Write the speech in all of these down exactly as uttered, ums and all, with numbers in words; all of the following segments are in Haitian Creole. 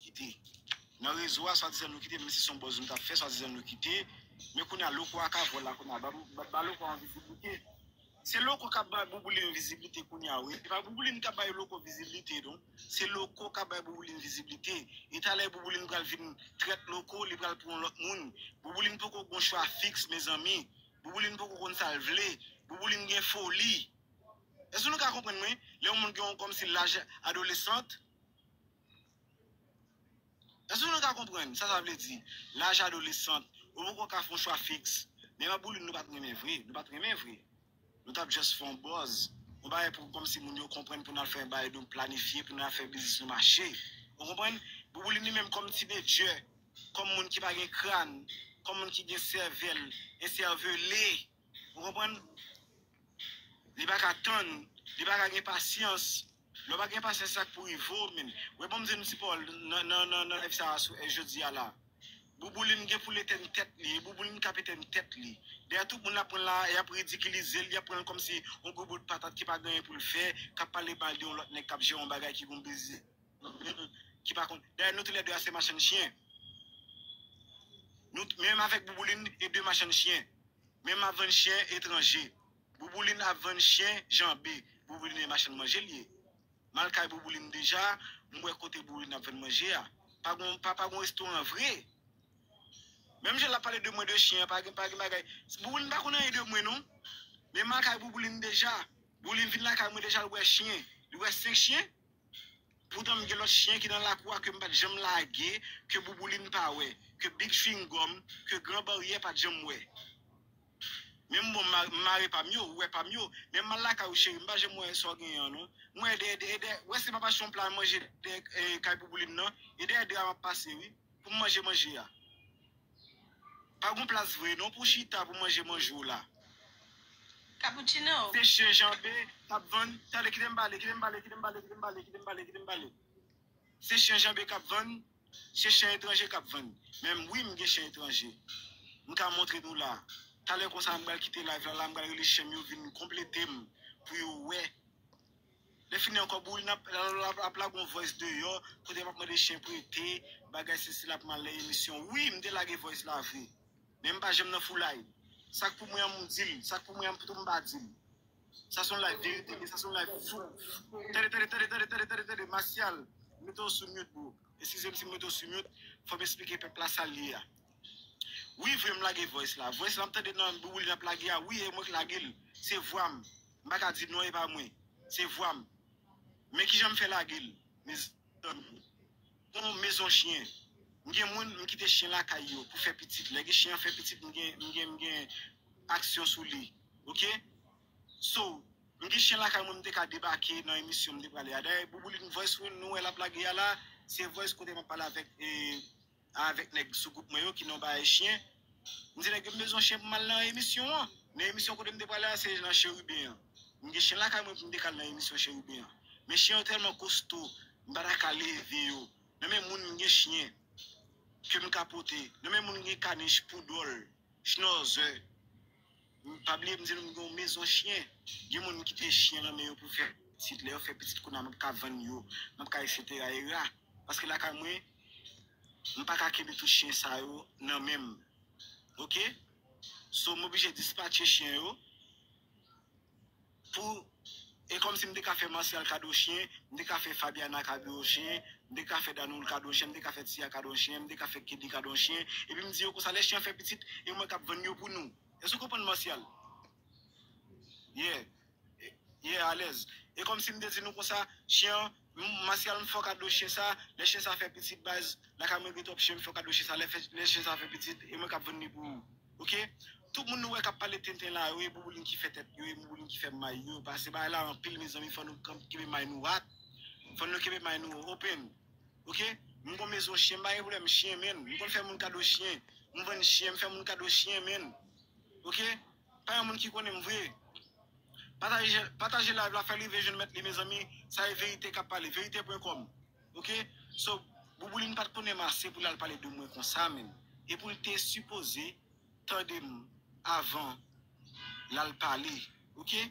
kite. Nan rezo a, swadizan nou kite, menm si se yon buzz nou t ap fè, swadizan nou kite. Men kounye a, loko a ka vòl la, kounye a, ba, ba, ba loko a yon viziblite. Se loko k ap bay Bouboulin viziblite kounye a, wi. Se pa Bouboulin k ap bay loko viziblite, non. Se loko k ap bay Bouboulin viziblite. E talè Bouboulin pral vin trèt loko, li pral pran yon lòt moun. Bouboulin poko gon chwa fiks, mezanmi. Bouboulin poko konn sa l vle. Bouboulin gen foli. Èske nou ka konprann mwen? Lè yon moun gen yon kòmsi laj adolesant, èske nou ka konprann sa sa vle di? Laj adolesant, ou poko ka fè yon chwa fiks. Men Bouboulin nou pa t renmen vre, nou pa t renmen vre. Nou t ap just fè yon buzz. Yon bagay pou kòmsi moun yo konprann pou n al fè yon bagay nou planifye, pou n al fè biznis nou mache. Ou konprann? Bouboulin li menm kòm tinedjè, kòm moun ki pa gen kràn, kòm moun ki gen sèvèl, ensèvele. Ou konprann? Li pa ka tann, li pa ka gen pasyans. Lè w pa gen pasyans, sa k pou rive w, men. Wè, bon, m di nou ti pawòl nan, nan, nan, nan live sa a sou, eh, jodi a la. Bouboulin gen pou l etèn tèt li, e Bouboulin k ap etèn tèt li. Dèyè tout moun ap pran l la, y ap ridikilize l, y ap pran l kòmsi yon gwo bout patat ki pa gen anyen pou l fè, k ap pale mal de yon lòt nèg k ap jere yon bagay ki gon biznis, ki pa konn. Dèyè nou toulède a se machann chen. Nou, menm avèk Bouboulin e de machann chen. Menm ap vann chen etranje. Bouboulin ap vann chen janbe. Bouboulin e machann manje l ye. M al kay Bouboulin deja, m wè kote Bouboulin ap vann manje a. Pa gon, pa, pa gon restoran vre. Menm jan l ap pale de mwen de chen an, pa gen, pa gen bagay. Bouboulin pa konn anyen de mwen, non. Men m al kay Bouboulin deja. Bouboulin vin lakay mwen deja, l wè chen. Li wè senk chen. Poutan m gen lòt chen ki nan lakou a ke m pa t janm lage, ke Bouboulin pa wè, ke Big Chewing Gum, ke Gran Baryè pa t janm wè. Men m bon, m ma-, m mare pa m yo, ou wè pa m yo. Men m al lakay ou, cheri, m pa janm wè sa w genyen an, non. M wè dèyè, dèyè, dèyè, wè se pa pastyon pla manje dèyè, eh, kay Bouboulin nan. E dèyè dra m ap pase, wi. Pou m manje manje a. Pa gon plas vre, non, pou chita, pou manje manje w la. Cappuccino. Se chen janbe k ap vann. Tande, kite m pale, kite m pale, kite m pale, kite m pale, kite m pale, kite m pale. Se chen janbe k ap vann, se chen etranje k ap vann. Men wi, m gen chen etranje. M ka montre nou la. Talè konsa, m pral kite live la, la, m pral rele chen m yo vin konplete m pou yo wè. Lè fini ankò, Bouboulin ap, ap, ap lage yon voice deyò, kote m ap mande chen prete, bagay sesi l ap mal nan emisyon. Wi, m te lage voice la vre. Men m pa janm nan foulay. Sa k pou mwen an, m di l. Sa k pou mwen an, tou m pa di l. Sa se yon live verite, men sa se yon live fou. Tande, tande, tande, tande, tande, tande, tande, Masyal, mete w sou mute, bro. Eskize m si m mete w sou mute, fò m esplike pèp la sa l ye a. Wi, vre m lage voice la. Voice la m tande nan Bouboulin ap lage a, wi, e mwen k lage l. Se vwa m. M pa ka di non, e pa mwen. Se vwa m. Men kijan m fè lage l? Mezanmi. Yon mezon chen. M gen moun, m kite chen lakay yo pou fè pitit. Lè gen chen an fè pitit, m gen, m gen, m gen aksyon sou li. Oke? So, m gen chen lakay mwen, m te ka debake nan emisyon m te prale a. Dayè, Bouboulin voice nou wè l ap lage a la, se voice kote m ap pale avèk, eh, avèk nèg sou gwoup mwen yo ki nan bagay chen. M di nèg yo m bezwen chen pou m al nan emisyon an. Nan emisyon kote m te prale a, se nan Cheriben an. M gen chen lakay mwen pou m te ka al nan emisyon Cheriben an. Men chen yo tèlman kosto, m pa ta ka leve yo. Nan men moun m gen chen ke m ka pote. Nan men moun m gen kanich, poudòl, chnòzè. M pa bliye m di nou m gen yon mezon chen. Gen moun m kite chen nan men yo pou fè pitit. Lè yo fè pitit kounye a, m ap ka vann yo, m ap ka etsetera, etsetera. Paske lakay mwen, m pa ka kenbe tout chen sa yo nan men m. Oke? So, m oblije dispatche chen yo pou, e kòmsi m te ka fè Martial kado chen, m te ka fè Fabiana kado chen, m te ka fè Danoul kado chen, m te ka fè Tia kado chen, m te ka fè Kedi kado chen. Epi m di yo konsa, lè chen an fè pitit, e mwen k ap vann yo pou nou. Èske w konprann, Martial? Yeah. Yeah, alèz. E kòmsi m te di nou konsa, chen an, m, Martial, m fè w kado chen sa, lè chen sa fè pitit, baz, lakay mwen gen twòp chen, m fè w kado chen sa, lè fè, lè chen sa fè pitit, e mwen k ap vann li pou ou. Oke? Tout moun nou wè k ap pale tenten la yo, e Bouboulin ki fè tèt yo, e Bouboulin ki fè may yo. Pase bagay la anpil, mezanmi, fò nou kanp-, kenbe may nou rat. Fò nou kenbe may nou open. Oke? M gon mezon chen, m pa gen pwoblèm chen, menn. M konn fè moun kado chen. M vann chen, m fè moun kado chen, menn. Oke? Pa yon moun ki konnen m vre. Pataje, pataje live la, fè l rive jwenn mèt li, mezanmi. Sa e verite k ap pale, verite pwen kòm. Oke? So, Bouboulin pa t konnen m ase pou l al pale de mwen konsa, menn. E pou l te sipoze tande m avan l al pale. Oke?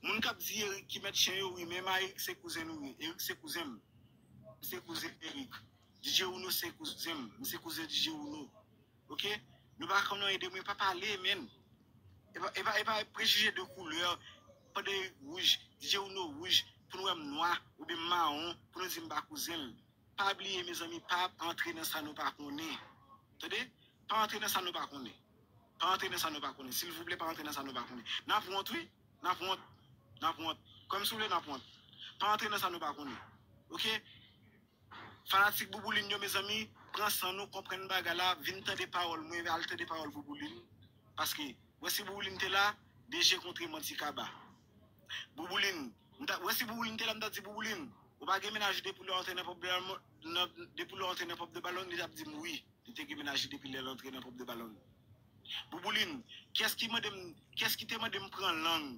Moun k ap di Eric ki mèt chen yo, wi, men Eric se kouzen nou ye. Eric se kouzen m. Se kouzen Eric. D J Uno se kouzen m. M se kouzen D J Uno. Oke? Nou pa konn anyen de mwen, pa pale, menn. E pa, e pa, e pa prejije de koulè. Pandan yo wouj, D J Uno wouj, pou nou wè m nwa, oubyen m mawon, pou nou di m pa kouzen l. Pa bliye, mezanmi, pa antre nan sa nou pa konnen. Tande? Pa antre nan sa nou pa konnen. Pa antre nan sa nou pa konnen. Silvouplè, pa antre nan sa nou pa konnen. N ap wont, wi. N ap wont. N ap wont. Kòm si w vle, n ap wont. Pa antre nan sa nou pa konnen. Oke? Fanatik Bouboulin yo, mezanmi, pran san nou, konprann bagay la, vin tande pawòl mwen, al tande pawòl Bouboulin. Paske, wè si Bouboulin te la, D J kontre manti kaba. Bouboulin, m ta, wè si Bouboulin te la, m ta di Bouboulin, ou pa gen mennaj ou depi lè w antre nan pòp de, nan, depi lè w antre nan pòp de balon, li t ap di m wi. Li te gen mennaj li depi lè l antre nan pòp de balon. Bouboulin, kiyès ki mande m, kiyès ki te mande m pran lang?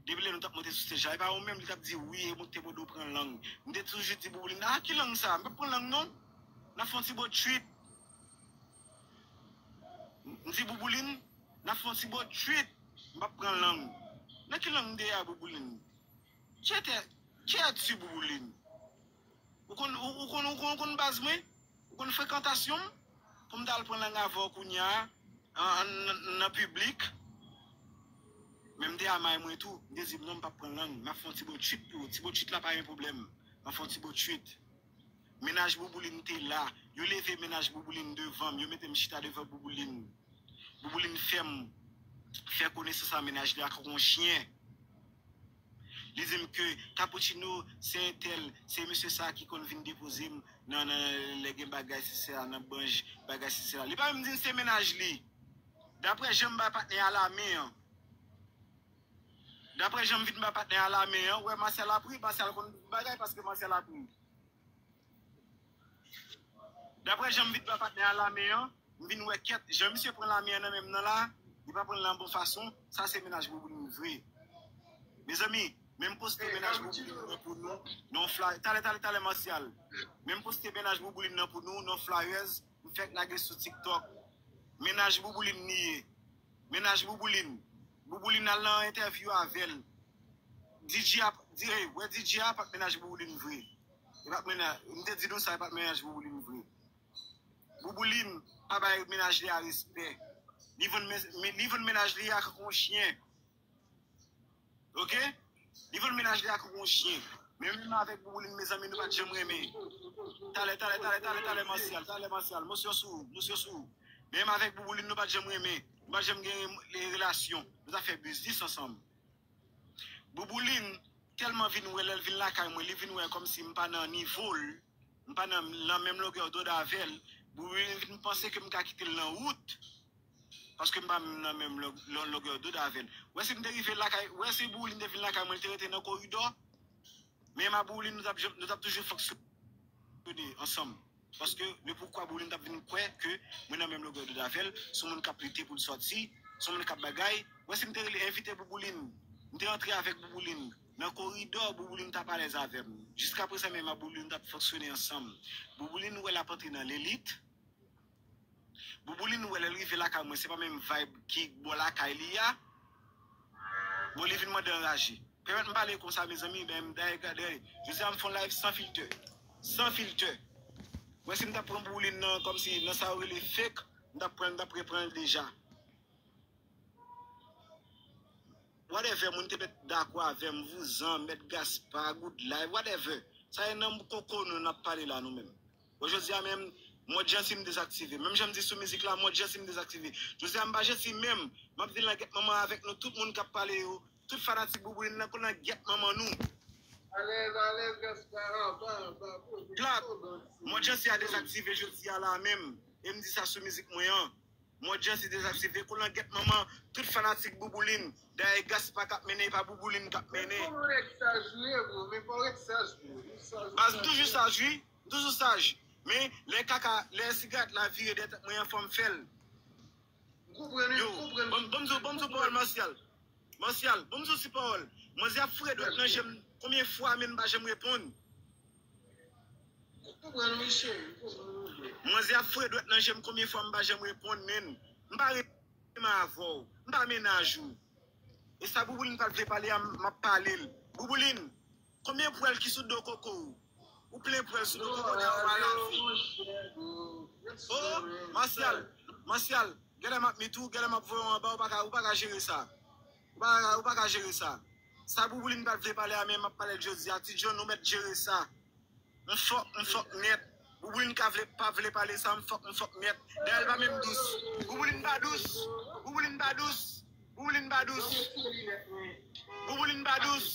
Depi lè nou t ap monte sou stèj la, e pa ou menm li t ap di wi, e mwen ki te mande w pran lang. M te toujou di Bouboulin, a ki lang sa? M p ap pran lang non. N ap fè yon ti bòt chuit. M di Bouboulin, n ap fè yon ti bòt chuit. M p ap pran lang. Nan ki lang m te ye a Bouboulin? Qui était, qui es-tu Bouboulin? Ou konn, ou, ou konn, ou konn, ou konn baz mwen? Ou konn frekantasyon m? Pou m ta al pran lang avè w kounye a, an, an, nan piblik. Men m te amay mwen tou. M te di, non, m p ap pran lang. M ap fè yon ti bòt chuit pou ou. Ti bòt chuit la pa gen pwoblèm. M ap fè yon ti bòt chuit. Mennaj Bouboulin te la. Yo leve mennaj Bouboulin devan m. Yo mete m chita devan Bouboulin. Bouboulin fè m fè konesans a mennaj li a tankou yon chyen. Li di m ke Cappuccino se entèl, se mesye sa ki konn vin depoze m nan, nan lè gen bagay se sa, nan banj bagay se sa. Li pa menm di m se mennaj li. Daprè jan m bay patnè a lamen an. Daprè jan m vin bay patnè a lamen an, ou wè Marcel ap ri, Marcel konn bagay paske Marcel ap ri. Daprè jan m vin bay patnè a lamen an, m vin wè kèt, jan misye pran lamen an nan men m nan la, li pa pran l nan bon fason, sa se mennaj Bouboulin vre. Mezanmi, men m poste mennaj Bouboulin nan pou nou, nan fly, talè, talè, talè Martial. Men m poste mennaj Bouboulin nan pou nou, nan flyers, m fèk lage sou TikTok. Mennaj Bouboulin li ye. Mennaj Bouboulin. Bouboulin al nan entèvyou avè l. D J a, di, ey, wè D J a pa t mennaj Bouboulin vre. E pa t mennaj, m te di nou sa, e pa t mennaj Bouboulin vre. Bouboulin pa bay mennaj li a respè. Li vann men-, men-, li vann mennaj li a tankou yon chyen. Oke? Li vann mennaj li a tankou yon chyen. Men menm avèk Bouboulin, mezanmi, nou pa t janm renmen. Talè, talè, talè, talè, talè, Martial, talè, Martial. Mosyon sou, mosyon sou. Men menm avèk Bouboulin, nou pa t janm renmen. Nou pa t janm gen re-, relasyon. Nou t ap fè biznis ansanm. Bouboulin tèlman vin wè, lè l vin lakay mwen, li vin wè kòmsi m pa nan nivo l, m pa nan, nan menm longè dond avè l. Bouboulin vin panse ke m ka kite l nan wout, paske m pa nan menm lon-, lon-, longè dond avè l. Wè si m te rive lakay, wè si Bouboulin te vin lakay mwen, li te rete nan koridò, men m a Bouboulin, nou t ap, nou t ap toujou fonksyone ansanm. Paske le poukwa Bouboulin t ap vin kwè ke mwen nan menm longè dond avè l, se yon moun k ap lite pou l sòti, se yon moun k ap bagay. Wè si m te rele envite Bouboulin, m te antre avèk Bouboulin nan koridò, Bouboulin t ap alèz avè m. Jiskaprezan menm a Bouboulin t ap fonksyone ansanm. Bouboulin wè l ap antre nan lelit. Bouboulin wè lè l rive lakay mwen, se pa menm vibe ki bò lakay li a. Bon, li vin mande anraje. Pèmèt m pale konsa, mezanmi, men m dayè gade. Jodi a m fè yon live san filtè. San filtè. Mwen, si m t ap pran Bouboulin nan, kòmsi nan sa yo rele fake, m t ap pran, m t ap repran l deja. Whatever, moun te mèt dakò avè m, vouzan, mèt Gaspa, Good Life, whatever. Sa e nan koko nou n ap pale la, nou menm. Bon, jodi a menm, mòd janti m dezaktive. Menm jan m di sou mizik la, mòd janti m dezaktive. Jodi a m pa janti menm. M ap vin la gèt manman avèk nou, tout moun k ap pale yo, tout fanatik Bouboulin nan, konn nan gèt manman nou. Alèz, alèz, Gaspa, anba, anba, poze. Plat. Mòd janti a dezaktive jodi a la menm. E m di sa sou mizik mwen an. Mòd janti dezaktive, konn nan gèt manman, tout fanatik Bouboulin. Dayè Gaspa k ap mennen, e pa Bouboulin k ap mennen. Men fò w ret saj wi, bro. Men fò w ret saj, bro. Ou saj, ou saj. Baz, m toujou saj, wi. M toujou saj. Men lè kaka, lè sigarèt la vire dèyè tèt mwen an, fò m fè l. M konprann, wi, m konprann. Yo, ban m, ban m di w, ban m di w pawòl Martial. Martial, ban m di w ti pawòl. Manzè ap foure dwèt nan je m konbyen fwa, men m pa janm reponn. M konprann, wi, cheri, m konprann, wi. Manzè ap foure dwèt nan je m konbyen fwa, m pa janm reponn, men m pa renmen avè w. M pa mennaj ou. E sa Bouboulin pral vle pale a, m ap pale l. Bouboulin, konbyen pwèl ki sou do koko w? Ou plen pwèl sou do koko w, dayè w pa lave. Oh, Martial, Martial, genlè m ap mit ou, genlè m ap voye w anba, ou pa ka, ou pa ka jere sa. Ou pa ka, ou pa ka jere sa. Sa Bouboulin pa t vle pale a, men m ap pale l jodi a. Ti John, ou mèt jere sa. M fòk, m fòk nèt. Bouboulin ka vle, pa vle pale sa, m fòk, m fòk nèt. Dayè, l pa menm dous. Bouboulin pa dous. Bouboulin pa dous. Bouboulin pa dous. Bouboulin pa dous.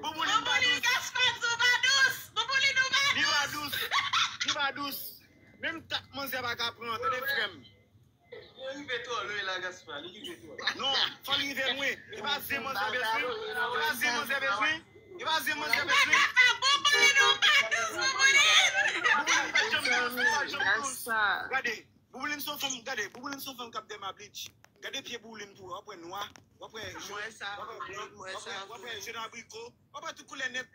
Bouboulin pa dous. Gaspard, ou pa dous. Bouboulin, ou pa dous. Li pa dous. Li pa dous. Menm tak manzè pa ka pran, tande frè m. Li rive twò lwen la, Gaspard. Li rive twò lwen. Non, fò l rive lwen. E pa zen manzè bezwen. E pa zen manzè bezwen. E pa zen manzè bezwen. Bouboulin pa janm dous, li pa janm dous. Gade, Bouboulin se yon fanm, gade, Bouboulin se yon fanm k ap dèmablit. Gade pye Bouboulin pou wè, w ap wè nwa, w ap wè jòn, w ap wè blan, w ap wè, w ap wè jòn abriko, w ap wè tout koulè nèt.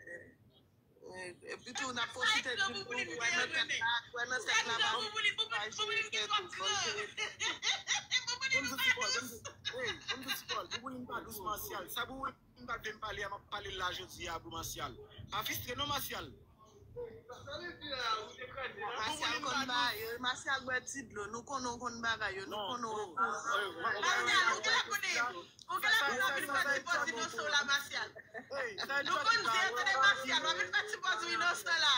Epi tou, n ap pwofite di nou, wè nan tèt la, wè nan tèt la, pa jere tèt ou, pa jere tèt. Ban m di ti Paul, ban m di, hey, ban m di ti Paul, Bouboulin pa dous Martial. Sa Bouboulin pa vle m pale a, m ap pale l la jodi a pou Martial. Pa fistre non, Martial. Martial konn bagay yo, Martial bwè ti dlo, nou konnen w konn bagay yo, nou konnen w. Martial, ou genlè konnen. Ou genlè pou w vin fè ti pòz inosan w la, Martial. Nou konn zen an tande Martial, w ap vin fè ti pòz inosan la.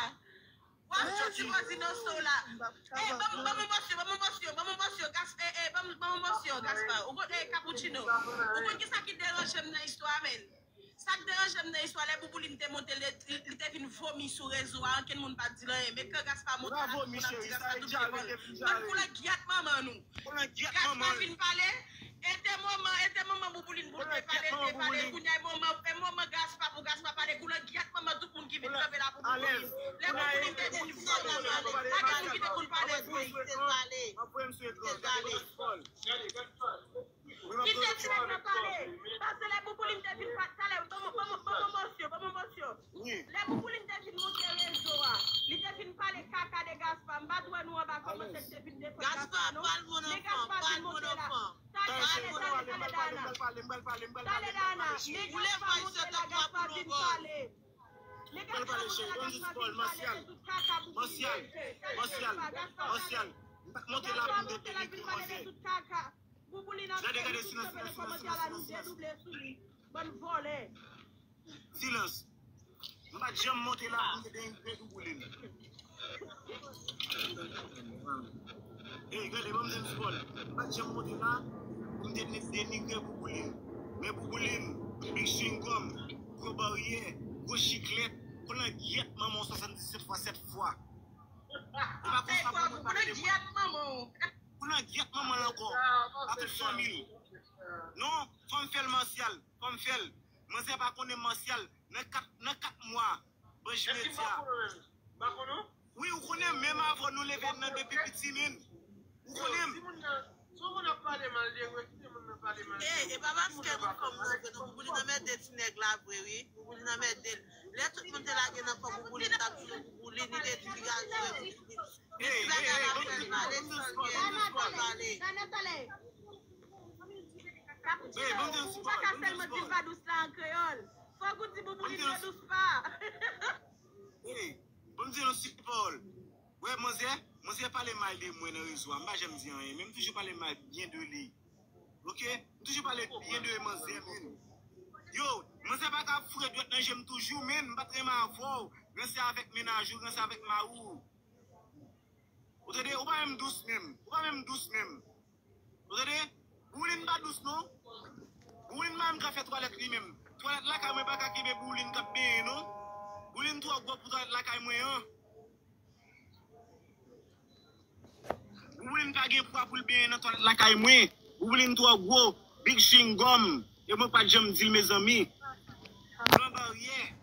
W ap fè ti pòz inosan w la. Eh, ban m, ban m yon mòso, ban m yon mòso, ban m yon mòso, Gas, eh, eh, ban m, ban m yon mòso, Gaspard. Ou konn, eh, Cappuccino. Ou konn kisa ki deranje m nan istwa a, menn? Sa k deranje m nan istwa, lè Bouboulin te monte, li, li, li te vin vomi sou rezo a, ankenn moun pa t di l anyen. Men kan Gaspard monte la, tout moun ap di Gaspard touye fanm. Ban m koulè gyèt manman nou. Gaspard vin pale, e te moman, e te moman Bouboulin pou l te pale, l te pale. Kounye a e moman, e moman Gaspard pou Gaspard pale. Koulè gyèt manman tout moun ki vin kanpe la pou Bouboulin. Lè Bouboulin te vin vomi, pa gen moun ki te konn pale vre. Li te pale. Li te pale. Kite ti nèg la pale. Paske lè Bouboulin te vin pa-, talè, ban m, ban m, ban m mòso, ban m mòso. Lè Bouboulin te vin monte rezo a, li te vin pale kaka de Gaspard. M pa t wè nou anba kòmantè ki te vin defann Gaspard, non. Men Gaspard vin monte la. Talè, talè, talè, talè, Dana. Talè, Dana. Men Gaspard monte la, Gaspard vin pale. Men Gaspard monte la, Gaspard vin pale de tout kaka Bouboulin te fè. Talè, talè, talè, Gaspard vin pale. Gaspard monte la, vin pale de tout kaka. Bouboulin ap fè nou tout kanpe nan kòmantè la, nou dedouble sou li. Bann vòlè. Silans. M pa t janm monte la pou m te denigre Bouboulin. Ey, gade, ban m di m ti Paul. M pa t janm monte la pou m te denigre Bouboulin. Men Bouboulin, big chewing gum, gwo baryè, gwo chiklèt, kolangyèt manman w swasanndiset fwa sèt fwa. E pa konsa pou mwen pale de mwen. Pou langyèt manman l ankò. A tout fanmi l. Non, fò m fè l Martial. Fò m fè l. Manzè pa konnen Martial. Nan kat, nan kat mwa, Banj Medya. Wi, ou konnen m, menm avè w nou leve nan depi piti, menn. Ou konnen m. Si yon moun ap pale mal de ou, kite moun nan pale mal de ou. E, e pa paske moun fanm nan vre non, Bouboulin anmède ti nèg la vre, wi. Bouboulin anmède l. Lè tout moun te lage nan kò Bouboulin, t ap jwe Bouboulin, li te di li ka jwe Bouboulin. Ey, ey, ey, ban m di yon ti pawòl, ban m di yon ti pawòl. Ey, ban m di yon ti pawòl, ban m di yon ti pawòl. Ou pa ka sèlman di l pa dous la an kreyòl. Fòk ou di Bouboulin pa dous pa. Ey, ban m di yon ti pawòl. Wè, manzè, manzè pale mal de mwen nan rezo a. M pa janm di anyen, men m toujou pale mal byen de li. Oke? M toujou pale byen de manzè, menn. Yo, manzè pa ka foure dwèt nan je m toujou, menn. M pa t renmen avè w. Ranse avèk mennaj ou, ranse avèk mari w. Ou tande? Ou pa menm dous menm. Ou pa menm dous menm. Ou tande? Bouboulin pa dous non. Bouboulin pa menm ka fè twalèt li menm. Twalèt lakay mwen pa ka kenbe Bouboulin k ap benyen non. Bouboulin twò gwo pou twalèt lakay mwen an. Bouboulin pa gen pwa pou l benyen nan twalèt lakay mwen. Bouboulin twò gwo. Big chewing gum. E mwen pa t janm di l, mezanmi. Gran baryè.